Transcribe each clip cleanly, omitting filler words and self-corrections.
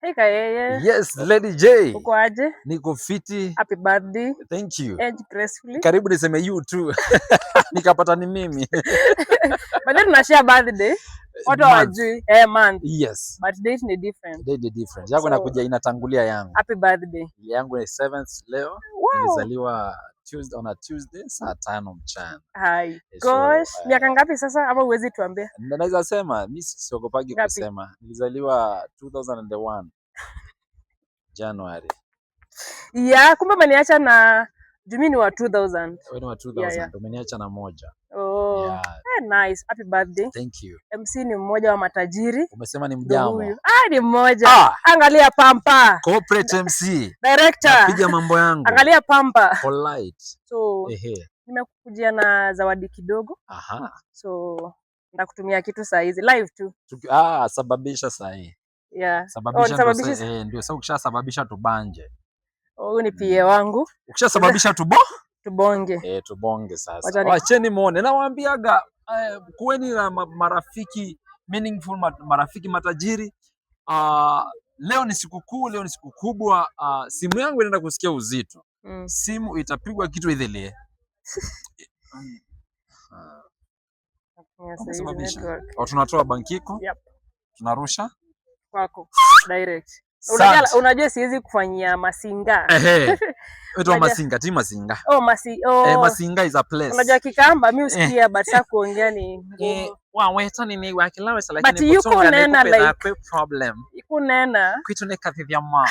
Hey Kayeye. Yes, Lady J. Uko aje? Niko fiti. Happy birthday. Thank you. Age gracefully. Karibu niseme you too. Nikapata ni mimi. But then tunashare birthday. Watu Month. Hawajui. Eh, month. Yes. But date ni different. Date ni different. Yako So- inakuja inatangulia yangu. Happy birthday. Yangu ni 7th leo. Nilizaliwa Tuesday, on a Tuesday saa 5 mchana. Hi. So, Gosh, eh, miaka ngapi sasa ama huwezi tuambia? Na naweza sema mi siogopagi Ngapi? Kusema. Nilizaliwa 2001 January. Yeah, kumbe umeniacha na juu mi ni wa 2000. Wewe ni wa 2000. Yeah. Umeniacha na moja. Oh. Yeah, Eh, nice. Happy birthday. Thank you. MC ni mmoja wa matajiri. Umesema ni Ndio mjamo. huyu. Ah, ni mmoja. Ah, Angalia pampa. Corporate MC. Director. Napiga mambo yangu. Angalia pampa. Polite. So, nimekukujia na zawadi kidogo. So, ndakutumia kitu saa hizi live tu. Ah, sababisha sahi. Yeah. Sababisha ndio Nisababishe eh, ndio sasa ukishasababisha tubanje. Huyu ni PA wangu. Ukishasababisha tubo Tubonge. Eh, tubonge sasa. Wacha Wacheni muone. Nawaambiaga kuweni na marafiki meaningful, marafiki matajiri. Leo ni sikukuu, leo ni siku kubwa. Simu yangu inaenda kusikia uzito. Simu itapigwa kitu idhilie. Yeah, saa hizi Umesababisha. network. Oh, tunatoa bankiko. Yep. Tunarusha. Kwako. Direct. Unajua, Asante. unajua siwezi kufanyia masinga. Ehe. Wetu Masinga, ti Masinga. Oh, masi, oh. Eh, Masinga is a place. Unajua Kikamba mi usikia, but sa kuongea ni Eh, ngumu. Waweta nini wakilawesa But lakini yuko kutunga nena nikupe like- na problem. Ikunena. Kwitu ni kathithia ma.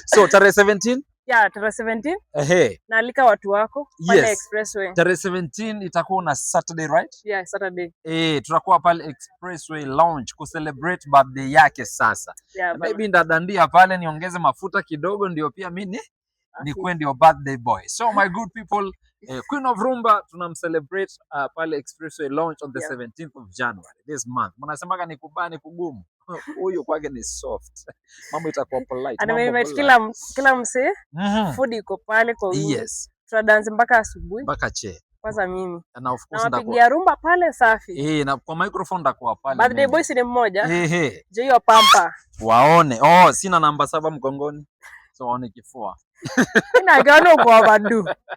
So tarehe 17. Yeah, tarehe 17 Ehe. Naalika watu wako pale Yes. Expressway. Tarehe 17 itakuwa na Saturday, right? Yeah, Saturday. Eh, tutakuwa pale Expressway Lounge ku celebrate birthday yake sasa. Yeah, bana. Maybe ndadandia pale niongeze mafuta kidogo ndio pia mimi nikuwe ndio birthday boy. So my good people, Queen of Rumba tunamcelebrate pale Expressway Lounge on the 17th of January this month. Mnasemaga ni kubaya ni kugumu. Huyu kwake ni soft. Mambo itakuwa polite. And Mambo nimeinvite polite. kila msee, food iko pale kwa wingi. Tutadance mpaka asubuhi. Mpaka che. Kwanza mimi. Na of course ndakuwa Nawapigia rumba pale safi. Eh, na kwa microphone ndakuwa pale Birthday mimi. boys ni mmoja. Ehe. Je, hiyo pampa. Waone. Oh, sina namba 7 mgongoni. So waone kifua. Ina gaona uko wabadu.